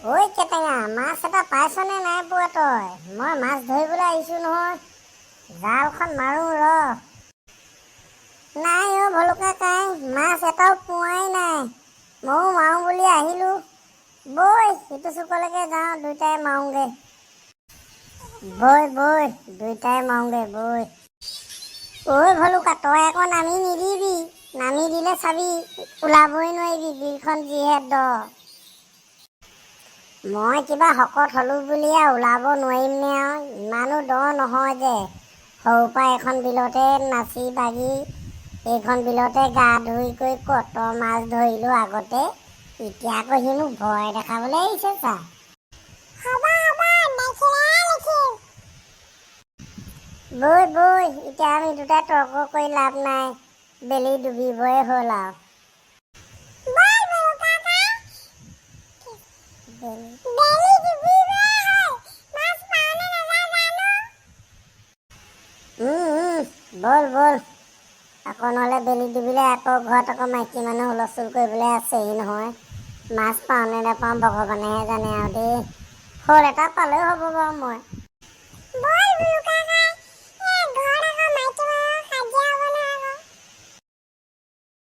ঐ কেটেঙা, মাছ এটা পাইছনে নাই পোৱা তই? মই মাছ ধৰিবলৈ আহিছো নহয়, জালখন মাৰো ৰ। নাই অ' ভলুকা কাই, মাছ এটাও পোৱাই নাই। ময়ো মাৰো বুলি আহিলো। বৈ, সিটো চুকলৈকে যাওঁ, দুইটাই মাৰোগে। বৈ বৈ, দুইটাই মাৰোগে বৈ। ঐ ভলুকা, তই আকৌ নামি নিদিবি। নামি দিলে চাবি, ওলাবই নোৱাৰিবি, বিলখন যিহে দ। মই কিবা শকত হলো বুলিয়ে ওলাব নোৱাৰিম নে আৰু? ইমানো দ নহয় যে। সৰুৰ পৰা এইখন বিলতে নাচি বাগি, এইখন বিলতে গা ধুই কৰি কত মাছ ধৰিলো আগতে। এতিয়া আকৌ সি মোক ভয় দেখাবলৈ আহিছে চা। হ'ব হ'ব, দেখিলেহে লিখিম। বৈ বৈ, এতিয়া আমি দুটা তৰ্ক কৰি লাভ নাই, বেলি ডুবিবই হ'ল আৰু। বল ভলুকা কাই। বেলি বেলি ডুবিবই হ'ল, মাছ পাওঁ নে নাযাওঁ জানো। ব'ল ব'ল, আকৌ নহ'লে বেলি ডুবিলে আকৌ ঘৰত আকৌ মাইকী মানুহ হুলস্থুল কৰিবলৈ আছেই নহয়। মাছ পাওঁ নে নাপাওঁ ভগৱানেহে জানে আৰু দেই। শ'ল এটা পালেও হ'ব বাৰু মই। বল।